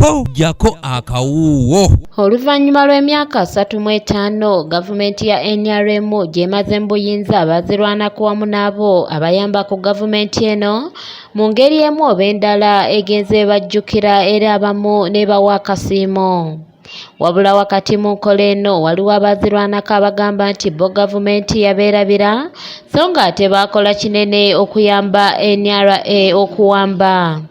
Ho! Jjako akawuuwo. Oluvannyuma lw'emyaka 35 gavumenti ya NRM gy'emaze mu buyinza, abazirwanako wamu n'abo abayamba ku gavumenti eno mu ngeri emu oba endala egenze ebajjukira era abamu n'ebawa akasiimo. Wabula wakati mu nkola eno waliwo abazirwanako abagamba nti bo gavumenti yabeerabira, so ng'ate baakola kinene okuyamba NRA okuwamba.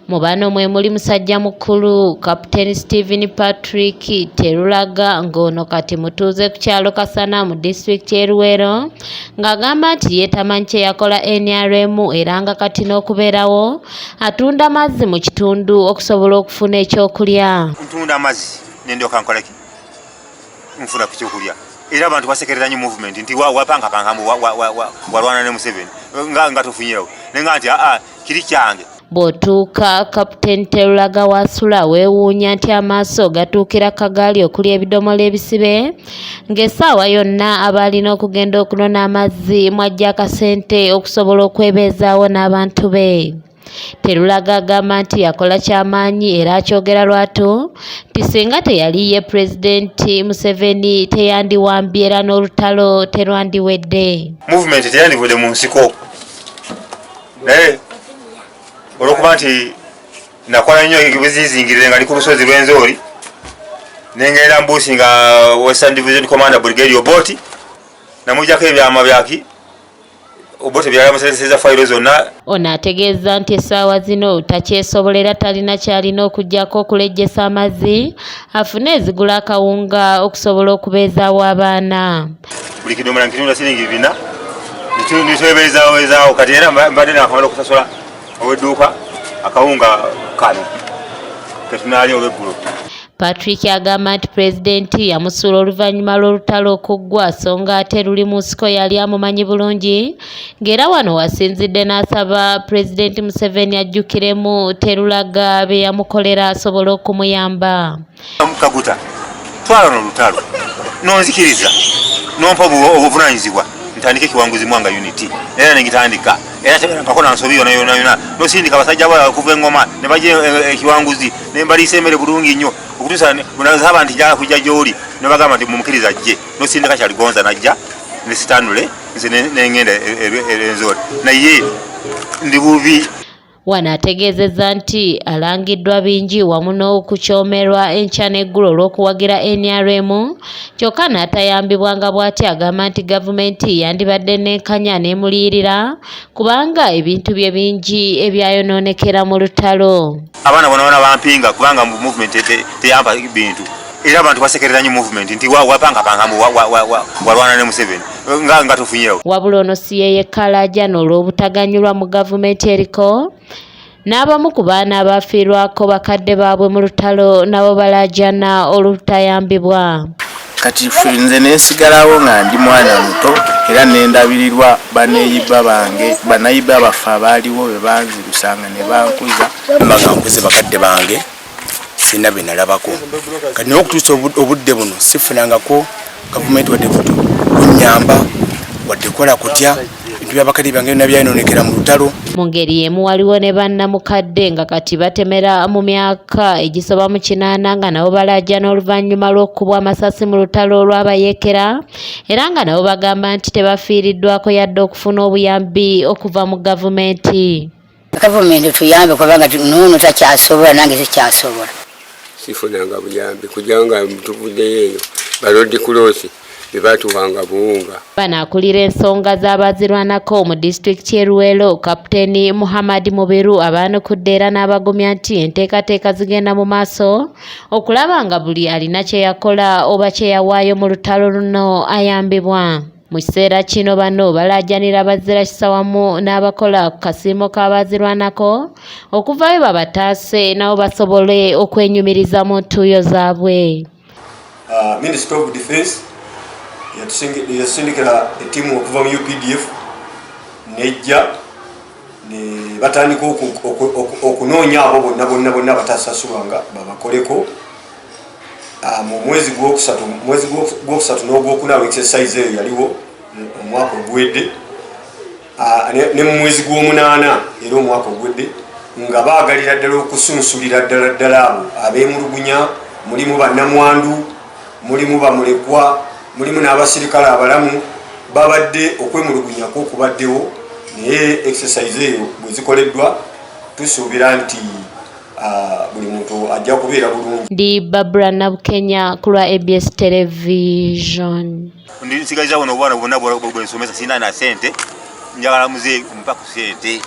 Mu bano mwe muli musajja mukulu Kapiteeni Stephen Patrick Terulaga, ng'ono kati mutuuze ku kyalo Kasana mu disitulikiti y'e Luweero, ng'agamba nti ye tamanyi kye yakola NRM era nga kati n'okubeerawo atunda mazzi mu kitundu okusobola okufuna ekyokulya. Ntunda amazzi nendyoka nkolaki, nfuna ku kyokulya. Era abantu basekerera nnyo movement nti wapankapanka mbu walwana ne Museveni nga tofunyeewo, naye nga nti aa kiri kyange. Bw'otuuka Kapiteeni Terulaga w'asula weewuunya nti amaaso gatuukira kagaali okuli ebidomola ebisibe, ng'essaawa yonna aba alina okugenda okunona amazzi mw'aggya akasente okusobola okwebeezaawo n'abantu be. Terulaga agamba nti yakola kyamaanyi era akyogera lwatu nti singa teyali ye, Pulezidenti Museveni teyandiwambye era n'olutalo terwandiwedde. Movement teyandivudde mu nsiko, naye olwokuba nti nakola nnyo buzizingirire nga ndi ku lusozi lw'Enzooli, nengenda mbuusi nga Western Division Commander Brigadier Obote, namujjako ebyama byaki Obote byalamuseresa fayiro zonna. Ono ategeeza nti essaawa zino takyesobolera, talina ky'alina okuggyako okulejjesa amazzi afune ezigula akawunga okusobola okubeezaawo abaana. Buli kidomola nkitunda siringi 400, nitwebeezaawo. Kati era mbadde nakamala okusasula ow'edduuka akawunga kano ketunaalya olweggulo. Patrick agamba nti pulezidenti yamusuula oluvannyuma lw'olutalo okuggwa, so nga ate luli mu nsiko yali amumanyi bulungi, ng'era wano wasinzidde n'asaba Pulezidenti Museveni ajjukiremu Terulaga bye yamukolera asobole okumuyamba. Kaguta, twala no lutalo nonzikiriza nompa obuvunanyizibwa ntandike Kiwanguzi Mwanga Unit, era nengitandika, era teberangako na nsobi yona yona yona. Nosindika abasajja bala okuva engoma ne bajja ekiwanguzi, nembaliisa emmere bulungi nnyo okutuusa nasaba nti njagala kujja gy'oli, nebagamba nti mumukiriza ajje. Nosindika Kyaligonza najja ne Sitanule, nze nengenda Enzoole, naye ndi bubi. Wano ategeezezza nti alangiddwa bingi wamu n'okukyomerwa enkya n'eggulo olw'okuwagira NRM, kyokka n'atayambibwa, nga bw'ati agamba nti gavumenti yandibadde n'enkanya n'emuliyirira kubanga ebintu bye bingi ebyayonoonekera mu lutalo. Abaana bona bona bampinga kubanga movement teyampa bintu, era abantu basekerera nnyo movement nti wapankapanka mbu walwana ne Museveni nga tofunyeewo. Wabula ono si ye yekka alaajana olw'obutaganyulwa mu gavumenti eriko. N'abamu ku baana abafiirwako bakadde baabwe mu lutalo nabo balaajana olutayambibwa. Kati nze nensigalawo nga ndi mwana muto, era nendabirirwa baneyiba bange, banayiba baffe abaaliwo be banzirusanga ne bankuza. Mba nga nkuze, bakadde bange sirina bye nalabako. Kati naye okutuusa obudde buno sifunangako gavumenti wadde kunyamba wadde kola kutya. Ebintu byabakadde byange byonna byayononekera mu lutalo. Mu ngeri y'emu waliwo ne bannamukadde nga kati batemera mu myaka egisoba mu 80, nga nabo balaajana oluvannyuma lw'okukubwa amasasi mu lutalo olw'abayeekera, era nga nabo bagamba nti tebafiiriddwako yadde okufuna obuyambi okuva mu gavumenti. Gavumenti tuyambe kubanga noono takyasobola, nange sikyasobola. Sifunanga buyambi kujanga tuvuddeyo eyo, ba Red Cross bebatuwanga buwunga. Bano akulira ensonga z'abazirwanako mu disitulikiti y'e Luweero, Kapiteeni Muhammad Mubiru, abaanukudde era n'abagumya nti enteekateeka zigenda mu maaso okulaba nga buli alina kye yakola oba kye yawaayo mu lutalo luno ayambibwa. Mu kiseera kino bano balaajanira bazira kisa wamu n'abakola ku kasiimo k'abazirwanako okuvaayo babataase nabo basobole okwenyumiriza mu ntuuyo zaabwe. Minister of Defense yasindikira etiimu okuva mu UPDF, nejja ne batandika okunoonya abo bonna bonna bonna abatasasulwanga babakoleko. Mu mwezi gwokusatu, mwezi gwokusatu n'ogwokuna, exercise eyo yaliwo omwaka oguwedde. Ne mu mwezi gw'omunaana era omwaka oguwedde. Nga baagalira ddala okusunsulira ddala ddala abo abeemulugunya. Mulimu bannamwandu, mulimu bamulekwa, mulimu n'abasirikale abalamu. Babadde okwemulugunyako okubaddewo, naye exercise eyo bwe zikoleddwa, tusuubira nti buli muntu ajja kubeera bulungi. Ndi Babra Nabukenya ku lwa ABS Television. Nsigaliza buno obwana bwonna bwensomesa, sirina na sente. Njagala muzeeyi mpa ku sente.